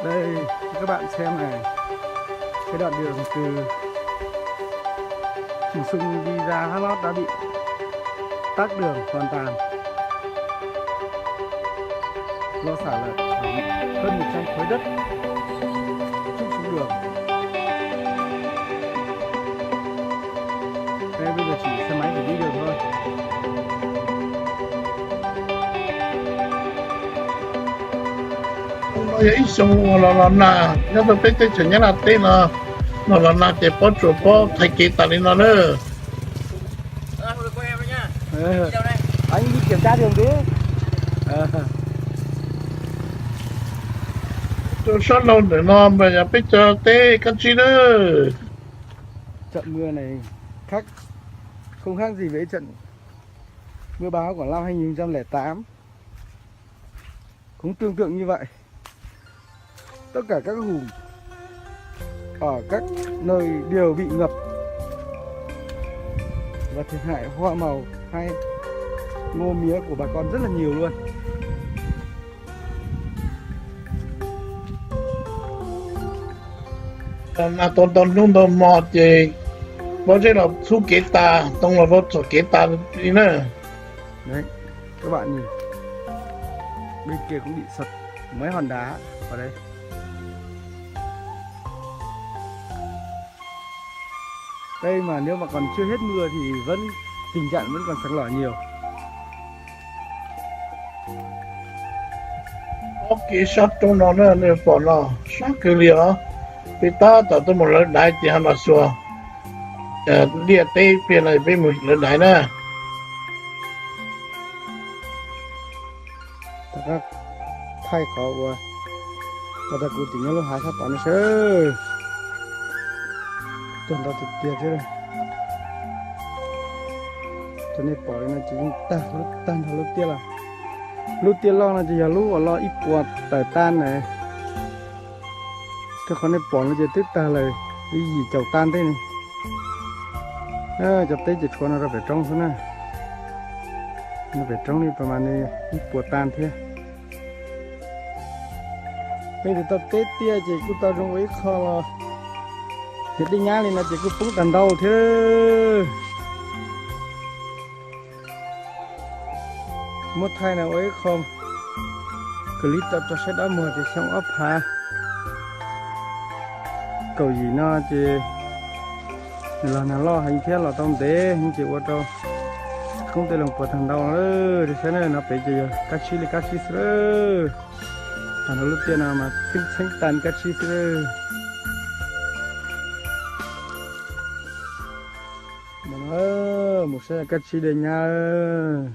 Đây, cho các bạn xem này, cái đoạn đường từ Trường Sung đi ra Hang Lót đã bị tắc đường hoàn toàn do xả lở khoảng hơn một trăm khối đất trút xuống đường. Đây, bây giờ chỉ xe máy để đi đường thôi. No yog ib xyoo uas los los nag nyob rau peb teb chaws Nyab Laj teb no, los los nag ces pob tsuas pob thaij kev tas li no na. Rau sab laug ntawm no mas yog peb cov teb kab tsib na. Trận mưa này khác, không khác gì với trận mưa bão của năm hai nghìn không trăm lẻ tám. Cũng tương tự như vậy. Tất cả các vùng ở các nơi đều bị ngập và thiệt hại hoa màu hay ngô mía của bà con rất là nhiều luôn. Nag tau ntau hnub ntau hmo ces pob zeb los txhub kev tas, ntoo los vau txhom kev tas li na. Đấy, các bạn nhìn. Bên kia cũng bị sập mấy hòn đá vào đây. Đây mà nếu mà còn chưa hết mưa thì vẫn, tình trạng vẫn còn sạt lở nhiều. Ob kev sab roob no na, nej pom no sab kawg li os. Peb tab tom tuaj mus lawv daiv ces ho los xuas liaj teb pliag no peb mus lawv daiv na. Thaij qhov uas ua tag kuv tim nyob lub hav sab tod no seb. Tuag ntau tiag tiag thiab. Cov nej pom li no ces yeej tag, tag nrho lub tiaj lawm. Lub tiaj loj no ces yog lub uas loj ib puas tawm tan na. Rau qhov nej pom no ces twb tag lawm, ib yim caum tan teb ne. Cov teb ces tshuav no rau pem roob xwb na. No pem roob li pas mas nws ib puas tan thiab. Peb tus tau teb tiaj ces kuj tau zoo ua ib qho los, yog dej nyab li no ces kuj poob tag ntau thiab. Muab thaij no ua ib qho kws li tau tso saib dab muag tias xyoo ob phav kaum yim no ces nws los nag loj heev thiab los tau ntev heev ces ua rau koob tej loo puas tag ntau lawm. Saib no pem ces yog kab tsib li kab tsib xwb lawm. Tag nrho lub tiaj no mas txheeb txheeb tan kab tsib xwb lawm. Mus saib kab tsib dej nyab.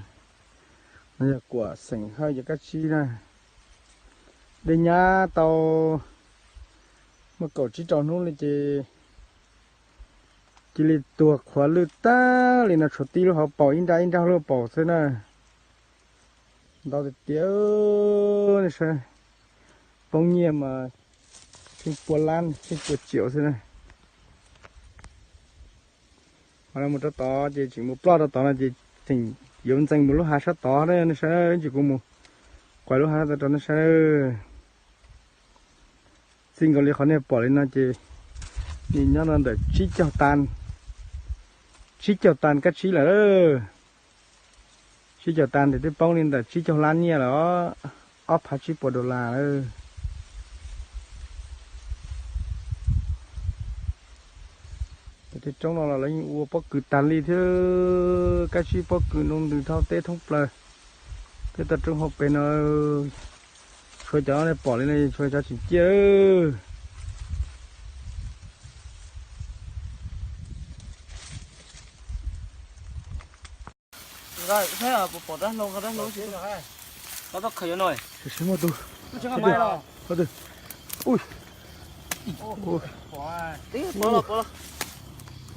No yog kuam xeem Hawj cov kab tsib na. Dej nyab tau muaj kaum tsib rau hnub li ces cia li tuag qhuav lwj tag li no, tshuav tib lub hauv paus ib nrab ib nrab lub paus xwb na. Ntau tiag tiag, nej saib, poob nyiaj mas tsheej pua lab tsheej pua tsiaum xwb na. Qhov no mus rau tod ces tseem mus ploj rau tod no ces tseem yuav ntxees mus lub hav sab tod na, nej saib, ib ntsis kuv mus quay lub hav sab tod rau nej saib. Txij nkaus li qhov nej pom li no ces nws nyob no ntawm tsib caug tan, tsib caug tan kab tsib lawm. Tsib caug tan ces twb poob li ntawm tsib caug lab nyiaj lawm, ob phav tsib puas dollar lawm. Tej roob no los lawv yeej ua pob kws tas li thiab, kab tsib pob kws nroo ntws dhau teb thoob plaws. Peb tau roob hauv pes no tshuav cov nej pom li no, tshuav cov tseem ciaj. Pom dab hlau, dab hlau. Tsis muaj tus. Ui,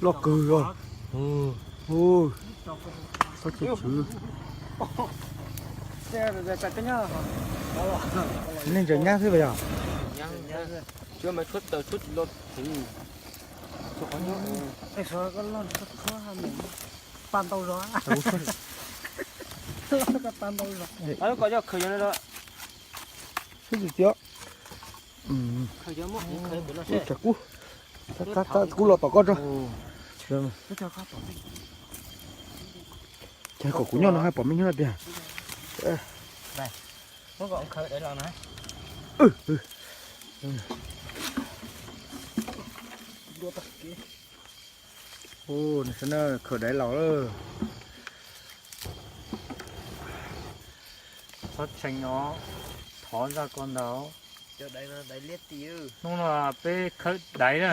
loj kawg os. Tab tsis tswv. Nej ntsaws nyab xwb los yog? Pa ntau zog. Lub ko coj khwv yog no. Sib tsis txiav. Ua cas kub, kub los tom koj tso. Ces kom kuv nyob no haj pom me nyuam tiag. Ua, khaws daiv laus lawm. Txhob tshee os, thov zaj ko ntag. Hnub no peb khawb daiv na,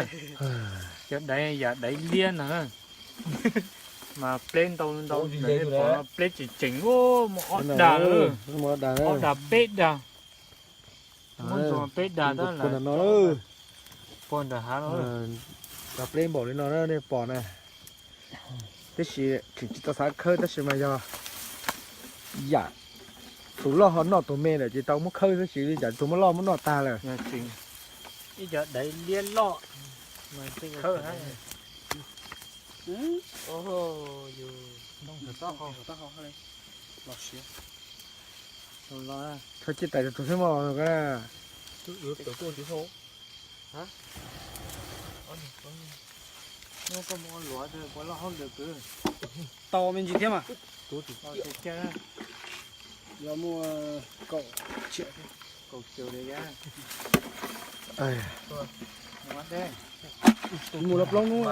cov daiv yam daiv liab ntag na. Mas pleb ntau ntau, peb tseem tseem muaj ob dag, ob dag peb dag. Muab ntxuag peb dag tab lawm, puag nram hav no. Cov pleb npaum li no nej pom na. Tab sis tseem tsis tau xav khawb tab sis mas yog yam tus loj ho noj tus me lawm ces tau muab khawb tab sis li cas tus muab loj muab noj tag lawm. Ib co daiv liab loj. Tso cia tais tus xwb mog. Tau me ntsis thiab mas. Yog muaj kaum, kaum, mus los plaub hnub,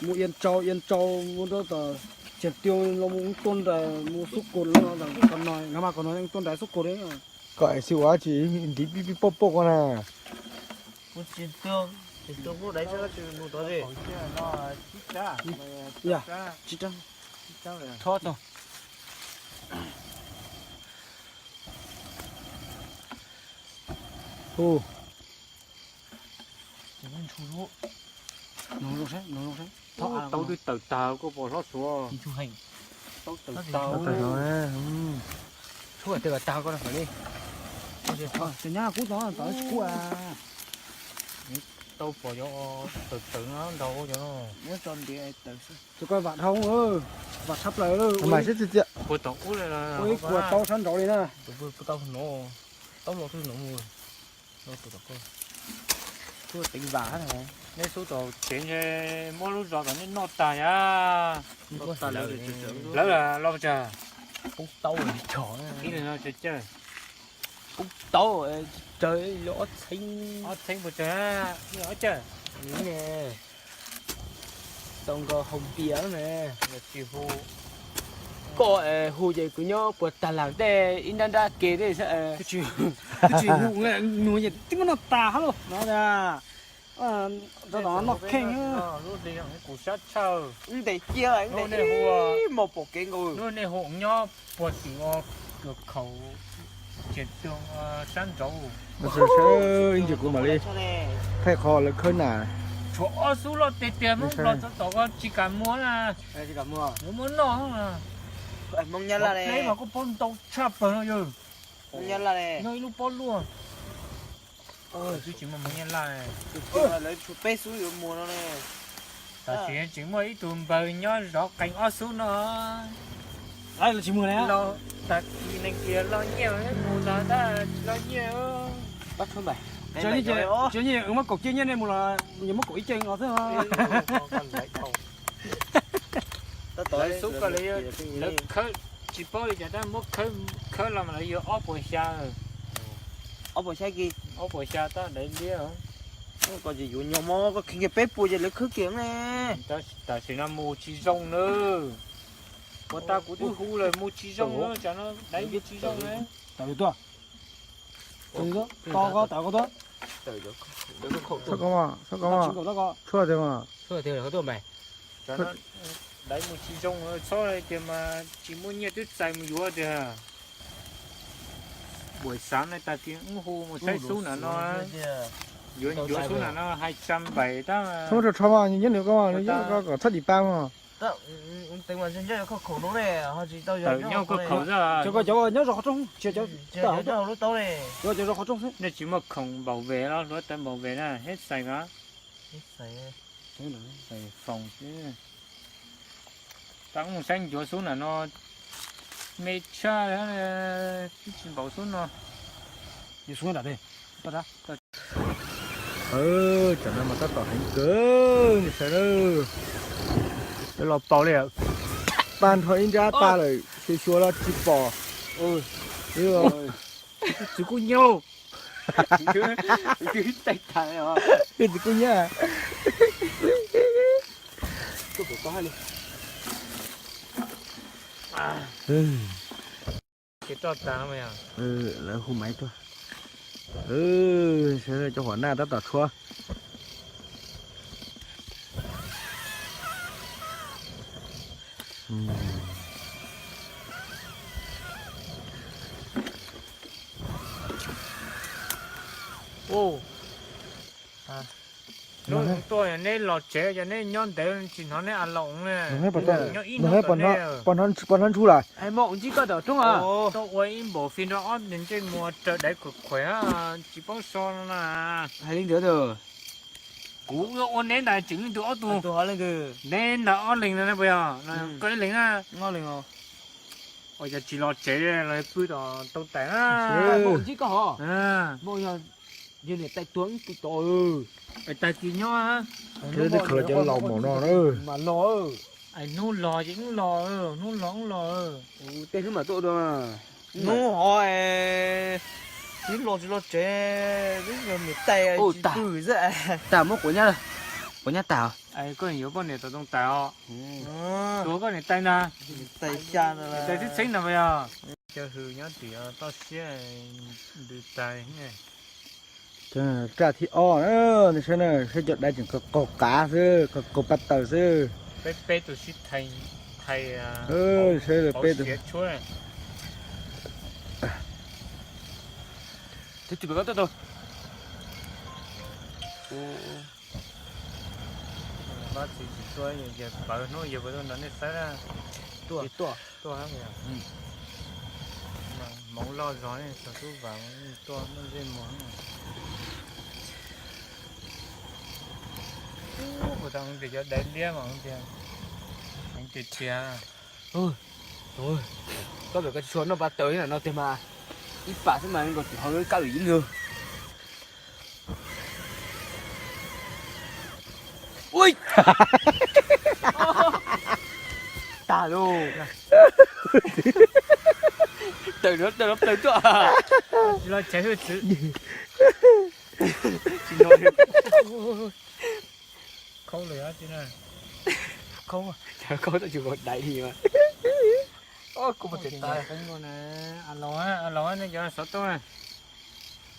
mus Ia Tsau, Ia Tsau mus rau tom Tseem Tiag los mus tuaj nraim mus Xub Kus no, Kom Nois, Nag Mas Kom Nois tuaj nraim Xub Kus li. Koj es xi ua tsis ntiv pib pib poj poj ko na. Tau twb tawm tag koj pom hlob Suav. Tau tawm tag. Tau pom cov tawm tawm no nraud cov no. Tso koj vam dhau, vam tshaj plaws. Mas sib txiv txiaj. Ua ib kuas taub sab nraud li na. Taub los twb no. Nej xub tom tsev ntshe muab lub zos tom nej noj tag yam. Lawv los tsawg? Poob tau, poob tau, ob txheeb, ob txheeb puas tsawg? Ob cawg. Tau nkaus haus npias na. Koj hu ces kuv nyob puas tag lam tej ib nrab nrab ke tej. Twb tsis hu, nug es twb muab noj tas hab los no. Rau tom noj kheej. Kuv sab tshawj. Wb ntes cia, wb ntes ib mos pom kev nkaus. Lub nej hu nyob puag tim ua khaum Tseem Tiag sab nraud. Ib ntsis kuv mam li thaij qhov lawv khawb na. Tshuav ob xub loj tiag tiag, Hmoob los txog tom ko tsis kam muag na. Yuav muab noj. Hmoob Nyab Laj, pleb mas kuj paub ntau tshaj plaws no yog. Nyob ib lub pob luaj. Twb tsis muaj Hmoob Nyab Laj. Lawv tshuav peb xub yuav muag no ne. Tam sim tseem muaj ib tug npawg nyob zov qee ob xub no. Tag kis neeg kiag loj nyiaj mus tag tab tsis loj nyiaj. Tsis muab kaum ciaj nyiaj nej mus los, muab kaum ib ceeg no xwb. Lawv xub ko lawv khawb tsis paub li cas tab muab khawb los mas lawv yuav ob puas xya. Ob puas xya, ob puas xya tab daiv liab. Koj ces yuav nyuag mo koj kheev kiag peb puas ces lawv khawb kiag ne. Tam sim no mus tsis zoo nawb. Puas tas kuv twb hu lawm mus tsis zoo nawb, tsam no daiv mus tsis zoo nawb. Tawm tuaj. Tawm tuaj. Txhob kov, txhob kov. Tshuaj tiag mas. Tshuaj tiag mas. Daiv mus tsis zoo, txhob tias mas tsis muaj nyiaj twb txais mus yuav tiag. Buam xav ne, tag kis wb hu mus saib xub nram no. Yuav yuav xub nram no hais tsa npaim tab. Txhob rau tsho mas, nyob nws koj, nws nyob koj kom txhob dim pa mas. Tawm nyob koj khoom xwb. Cov ko cov nyob zos qhov rooj, cov cov zos qhov rooj xwb. Nej tsis muaj khoom npaum ve los hluav taws npaum ve na, hib xais ko. Foom xwb. Tab mus saib ncuav xub nram no me tshaj, twb tsis npaum xub no. Tam no mas tab tom heev kawg, nej saib na. Peb los paus li, pab nrho ib nrab tag lawm, xyuas xyuas los tsis pom. Txiv kuj nyob, txiv kuj nyob. Ces roj tas no mas yog. Lawv hu maiv tuaj. Sawv daws cov huam naj tab tom tshuab. Hnub tuaj neb los tsev, yog neb nyob ntev tsis hnov neb a loos ne. Nyob ib hnub tom neb. Pog hnov ntshua lawm. Tuaj ua ib npaum fij nrog ob ntsej muag raws daiv khuam khuam tsis paub so no na. Hais li ntawd, kuv ua neb ntawd tseem leej twg ob tug. Neb ntawd ob leeg no puas yog? Koj ib leeg na. Ua cas tsis los tsev los pw tom tau tais na. Yog niam tais tuag pw tod. Tais kis nyob. Cov laus maum no na. Mas los. Ais hnub los ces wb los, hnub los wb los. Tej hnub mam tuaj dua. Hnub ho twb los tsis los tsev, wb yog niam tais tsis pw xwb. Tas muab quav nyab, quav nyab tas. Koj yuav poj niam tom tau tais os. Tuav koj niam tais ntag. Tais xya ntag, tais txheeb ntag mas yog. Cov hws nyob tim toj siab ntws tais. Raj thib ob, nej saib na, saib cov daiv tseem qaug qav xwb, qaug qaug paj taws xwb. Peb peb tus sib thais, thais, saib peb tus siav tshuab. Twb tsis pom koj tuaj tau. Pab txiv tsis tuaj, yawg pawv hnub yawg puas tuaj nrog nej saib na. Tuaj, tuaj, tuaj. Hmoov loj zog ne, txog tub vam tuaj muaj ntsej muag. Ua tau tias cov daiv liab mas tias heev tiag tiag. Koj pem koj tsis tshua noj paj taws no tiag mas, ib pam xwb mas nkaus tim hauv kab lwm yeeb lug. Ui, tag lauj. Tawm no, tawm no, tawm tuaj. Tsis los tsev hwj txwv. Tsis no. Khaub lawm tsis na. Khaub, khaub tau tsis pom daiv li mas. Khaub pom tes tais. A los, a los nej cov xov tooj na.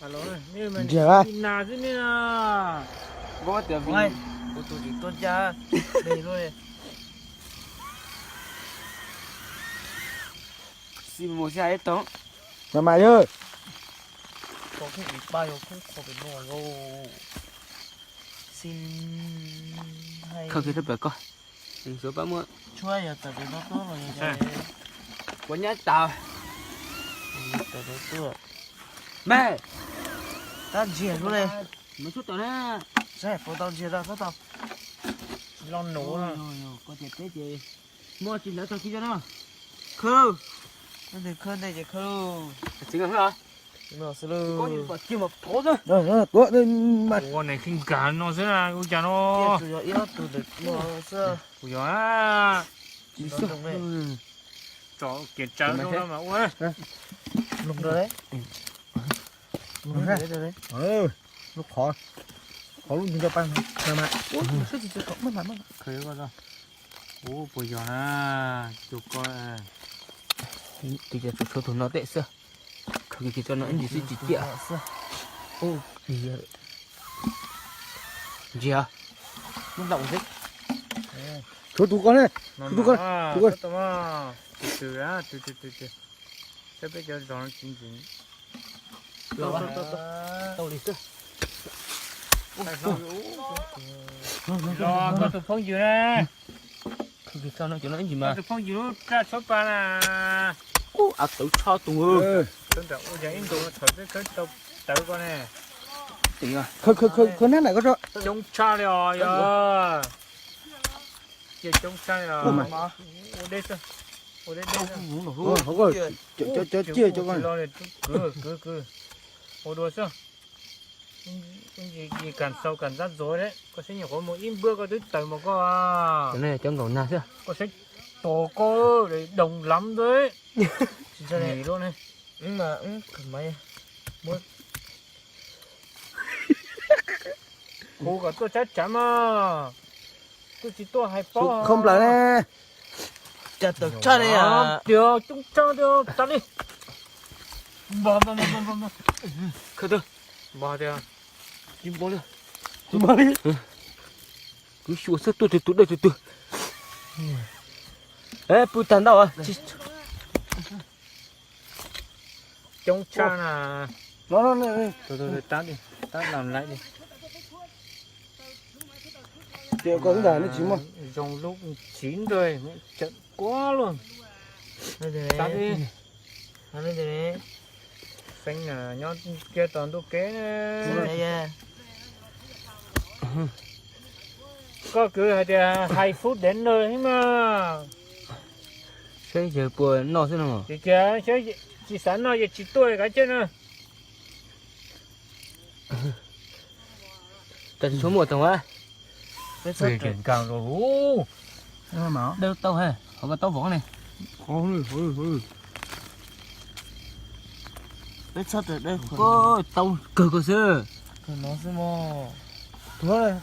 A los, nej mas nas xwb nej na. Kuv tias kuv tus tsis tuaj ncaj. Xi mus xi hais tau. Mas mas yog. Koj kuj ib pab yog kuj kho pem no lauj. Xi hais. Kho kiag rau pem koj. Suav pab muab. Tshuab yog tawm pem no tuaj los yog. Kuv nyab tas. Tawm no tuaj. Mas. Tab ntsiag lub le. Mus tshuab tawm na. Saib puas tau ntsiag tau txhob tau. Loj nuv. Koj tias peb ces muab tsis hlawv tag kis no. Khawb. Khawb ntej ces khawb. Txiv no xwb los? Txiv no xwb lauj. Ua neeg khib nkag no xwb na, ua cas no. Kuv yog tsom kiag tsawv no mas ua. Lub qhov, qhov lub nti nrog pab mas. Ua, puas yog na, tus ko. Tus tshuav tus no tej xwb. Khaws kiag tso no ib ntsis xwb tsis ciaj. Ntsia. Tshuav tus ko ne. Tshuav tus ko. Tus ko. Saib peb cov zos no tsis ntxim. Los koj tus phooj ywg na. Khaws kiag tso no cov no ib ntsis mas. Koj tus phooj ywg lub raj tshuab pa na. Ub, av tawv tshaj tus. Ua cas ib ntus thaum twb khawb tau tawv ko ne. Khaws, khaws, khaws, khaws nab nraim ko tso. Coob tshaj li os yog. Cia coob tshaj li os. Ua deb xwb. Ua deb deb xwb. Cov ciaj cov ko. Kwv kwv kwv. Ua dua xwb. Kam xaus kam ntxab ntxuav, koj saib nyuam qhuav mus ib npuab koj twb tawm mus koj. Cov nkaum nag xwb. Koj saib tos koj doos lav ntawd. Hu kom tuaj tsab tsav mas. Twb tsis tuaj hais paub. Khau nplawm ne. Cas tawm tshaj li. Tias coob tshaj tias tas li. Khau tias, npog tias, tsis npog li. Kuv xyuas xwb, tuaj tus tus dawj tus tus. Pw tag ntau. Coob tshaj na. Tab lam laiv li. Zoo lub txiv nrog tseem kuab luaj. Xeeb nyob kiag tom ntuj kev. Koj kwv hais tias hais fub dev nrog mas. Saib yawg puas noj xwb no. Ces kiag, tsis xav noj ces tsis tuaj kav tsij na. Cas tsis tshua muaj toog a. Nkag los. Dawb tau ha, qhov ko taub vov ne. Tau kawg ko xwb.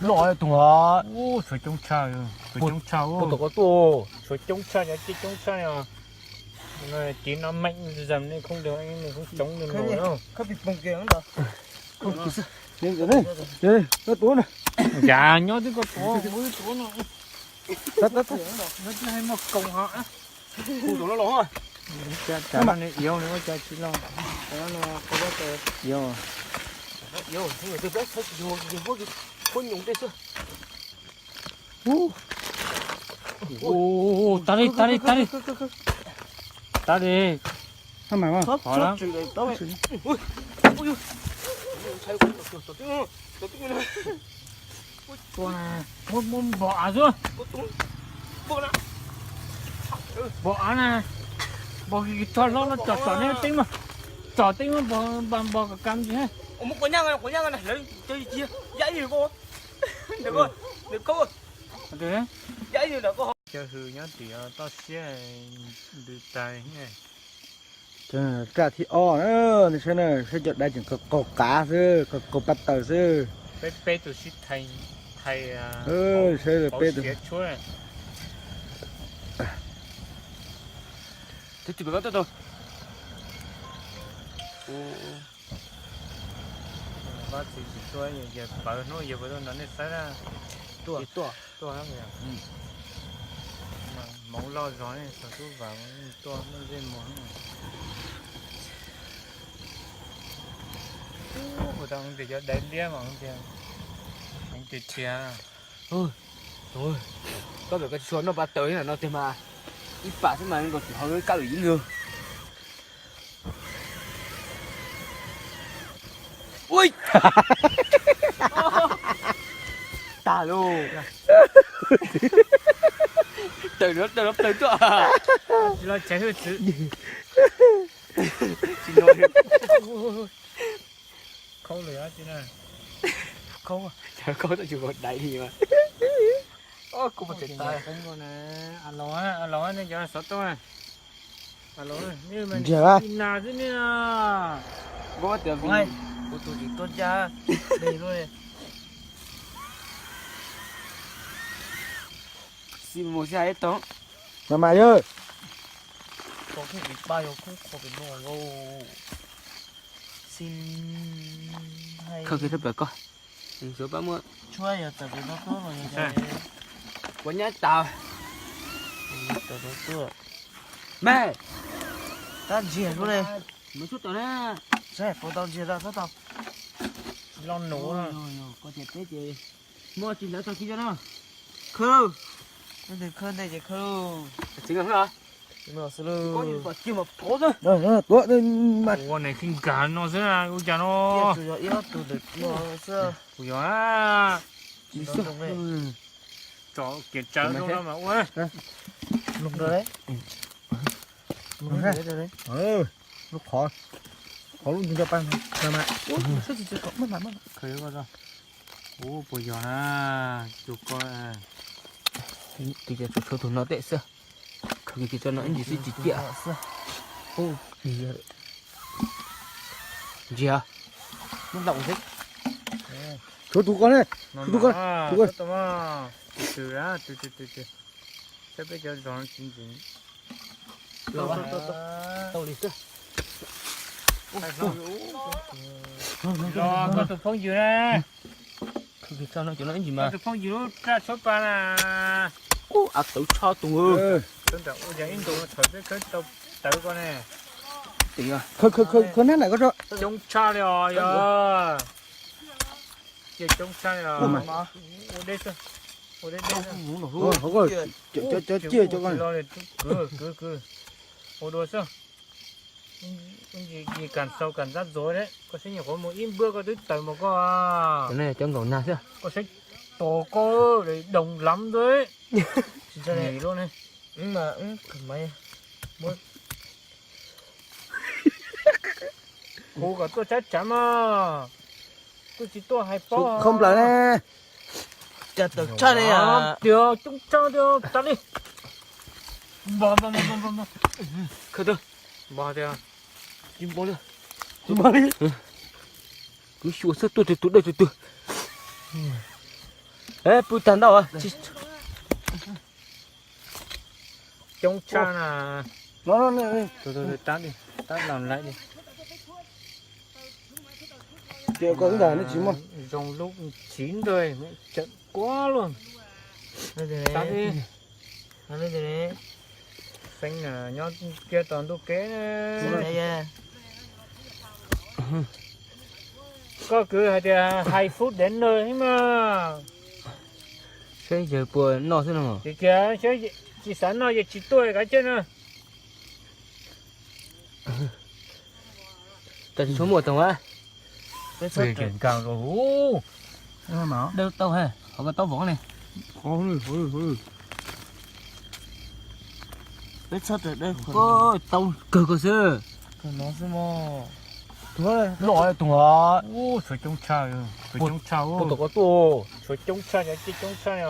Loj toog. Suav coob tshaj, suav coob tshaj. Suav coob tshaj, coob tshaj. Tiv no meej zam nej khoob dawg, nej khoob coob dawg no. Cas nyob twb koj tuav, tuav no. Hu tuav no los. Cas no ne, ua cas tsis los. Ua nyoos tej xwb. Tas li, tas li, tas li. Tas li. Tua na, muab, muab npog av xwb. Npog av na. Npog kis tog hlob no tsom, tsom neb teeb mas. Tsom teeb mas npog, npog kom kam ntsis. Cov hws nyob tim toj siab ntws tas. Raj thib ob na, nej saib na, saib cov dais tseem qaug qav xwb, qaug qaug paj taws xwb. Peb, peb tus sib thais, thais, saib peb tus siav tshuab. Twb tsis pom koj tuaj tau. Pab txiv tsis tuaj, yawg pawv hnub yawg puas tuaj nrog nej saib na. Tuaj, tuaj. Hmoov loj zog ne, txog tub vam tuaj muaj ntsej muag. Ua tau tias cov dais liab mas tias, tias tias. Koj pem koj tsis tshua noj paj taws no tiag mas, ib pam xwb mas nkaus tus hauv kab lwm ib lwg. Ui, tag lauj. Tawm no, tawm no, tawm tuaj. Tsis los tsev hwj txwv. Khaub lawm tsis na. Khaub, khaub tau tsis ua dais li mas. Kuv tes tas. A los, a los nej cov xov tooj. Ntsiag na. Nas xwb ne. Kuv tus tsis tuaj ncaj li. Xi mus xi hais tau. Mas mas yawg. Koj kuj tsis pab yog khub qhov pem no lauj. Xin hais. Khawb kiag rau pem koj. Suav pab muab. Tshuab yog tawm pem no tuaj los yog. Kuv nyab tas. Tawm no tuaj. Me. Tab ntsiag lub li. Mus tshuab tawm na. Saib puas tau ntsiag tau, txhob tau. Los nuv. Koj tias peb ces muab tsis hlawv tag kis no. Khawb. Leej twg khawb ntej ces khawb lauj. Txiv no xwb los? Txiv no xwb lauj. Ua neeg khib nkag no xwb na, ua cas no. Kuv yog. Tsom kiag tsawv rau no mas ua. Lub qhov. Hauv lub nco pa mas. Ua, sab tsis tsis kom maj mam maj. Khaws yuav ko tso. Ua, puas yog na? Tus ko, tus cov tshuav tshuav tus no tej xwb. Khaws kiag tso no ib ntsis xwb tsis ciaj. Ntsia. Tshuav tus ko ne. Tshuav tus ko. Tus ko. Saib peb cov zog tsis ntxim. Tau li xwb. Los koj tus phooj ywg na. Koj tus phooj ywg lub raj tshuab pa na. Ub, av tawv tshaj tus. Ib ntus thaum peb khawb tau tawv ko ne. Khaws nab nram ko tso. Coob tshaj li os yog. Cia coob tshaj li os. Ua deb xwb. Ua deb deb xwb. Cov ciaj cov ko. Kwv kwv kwv. Ua dua xwb. Kam sau kam ntxab ntxuav, koj saib nyuam qhuav mus ib npuab koj twb tawm mus koj. Cov nkaum nag xwb. Koj saib tos koj doos lav ntawd. Tsis ntshai li lub ne. Hu kom tuaj tsab tsav mas. Tuaj tsis tuaj hais paub. Qhov nplawm ne. Cas tawm tshaj li. Tias coob tshaj tias tas li. Npog npog npog npog npog. Khawb tau. Npog tias. Tsis npog li. Tsis npog li. Kuv xyuas xwb tuaj tus tus dawj tus tus. Pw tag ntau. Coob tshaj na. Tab los laiv li. Tias koj ntag ne tsis muaj. Zoo lub txiv ntawd tseem kuab luaj. Feeb nyob kiag tom ntuj kev. Koj kwv hais tias hais fub dev nws mas. Saib yawg puas noj xwb no. Tias kiag tsis xav noj ces tsis tuaj kav tsij na. Cas tsis tshua muaj toog a. Dawb tau ha, qhov ko taub vov ne. Tau kawg ko xwb. Loj toog. Tshuav coob tshaj, tshuav coob tshaj. Tshuav coob tshaj, coob tshaj.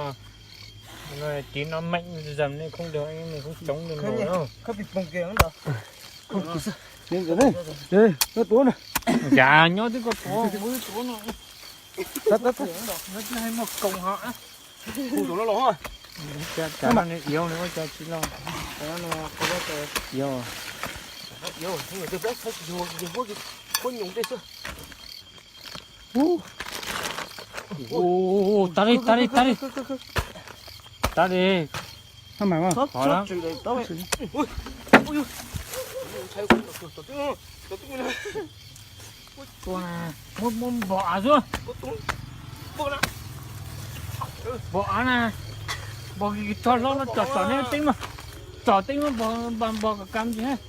Tiv no meem zam ne khoob dog ne khoob coob ne. Cas nyob twb ko tuav, tuav no. Muaj koom ho. Hu tus no los. Cas no ne, ua cas tsis los. Huab nyoos tej xwb. Tab li, tab li, tab li. Tab li. Muab npog av xwb. Npog av na. Npog kis tog hlob no tsom tsom neb teeb mas. Tsom teeb mas npog, npog kom kam ntsis.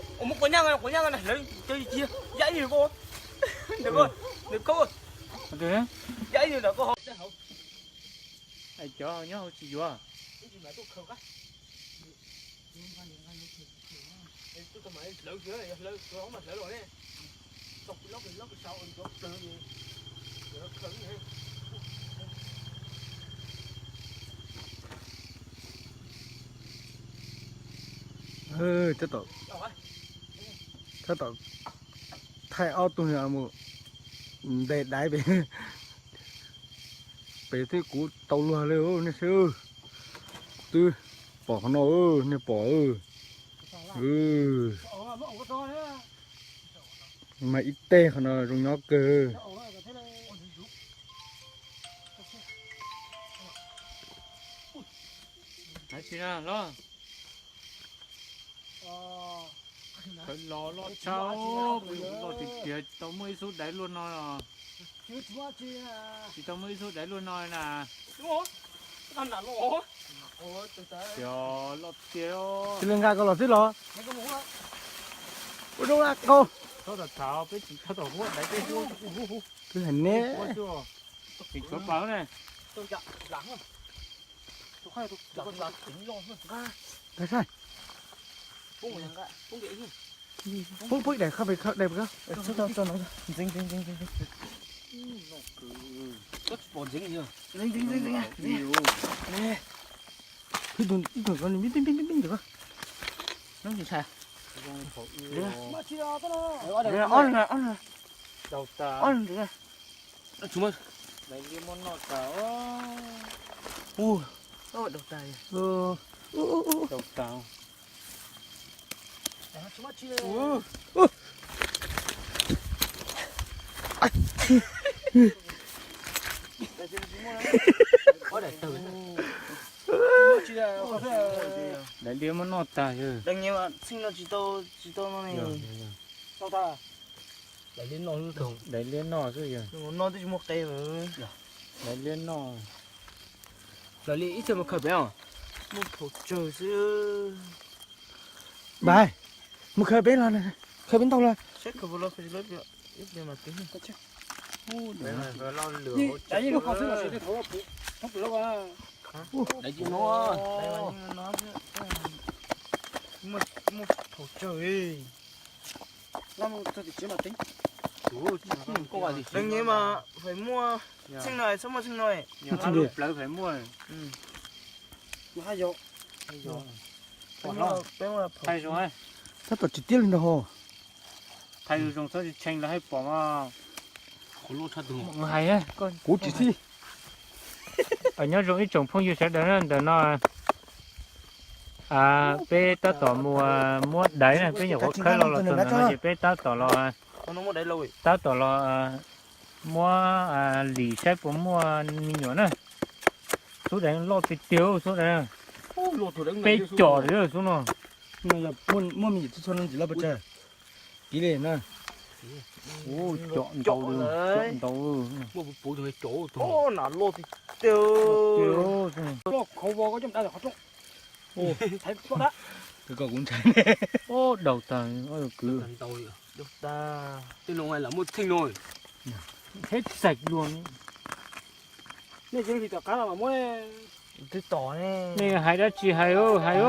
Cov nyob hauv tsis yuav. Tab tom, tab tom thaij ob tug mus ntes daiv pem, pem thiab kuv tau luag li nej saib. Twb pom qhov no, nej pom. Mas ib teg qhov no zoo nyob kawg. Los loj tshaj, kuv los tiag tiag tsis tau muaj ib xub daiv luaj no. Tsis tau muaj ib xub daiv luaj no na. Tias loj tiag. Cia li nqa koj los xwb los. Ua zoo na koj. Txhob tham tham, peb tsis txhob tham huab daiv, peb huab. Twb hais neb. Tsis tshuav pas ne. Tag sai. Pub pub daim khawb pem khawb daim khawb. Ntxeev ntxeev ntxeev ntxeev. Ntxeev ntxeev ntxeev ntxeev. Ib tug ib tug ko pib pib pib pib ntawm ko. Nyob tsis ntshai. Ob ob ob. Daim liab muab noj tas. Ua, daug tas. Daug tas. Daim liab muab noj tas. Txheej no tsis tau, tsis tau no ne. Daim liab noj xwb yog. Noj twb tsis muaj qe. Daim liab noj. Los li ib txhia mus khaws pem os. Muaj phaum tsawg xwb. Npais, mus khaws peb los, khaws peb ntau los. Daim liab noj. Muaj phaum tsawg. Deev nyiaj mas fais muaj txheej no, txhob muaj txheej no. Plawv fais muaj. Tab tom tsis tiab li ntag ho. Thaij zoo txhob tsis tshee los hais pom mas. Hais kuv tsis txhib. Nyob zoo ib tsoom phooj ywg sawv daws na, ntawm no peb tab tom mus muab daiv na, peb nyuam qhuav khawb los los txog ntawm no ces peb tab tom los, tab tom los muab lim saib puas muaj me nyuam na. Xub daiv loj tiag tiag xub daiv. Peb com xwb no. Muaj me nyuam txhua txhua no ntsis loj pes tsawg. Kiv li na. Ua com ntau, com ntau. Muaj puv puv tus com. Nas loj tiag tiag. Loj khov vos koj coj dai qhov rooj. Thaiv loj dab. Koj kuv ntshai. Daug tag kwv. Daug tag. Tej no lam muaj txheej no. Theb xaim luag. Nej cia li tom qab los mas muab. Twb tom ne. Nej hais dab tsi hais hais.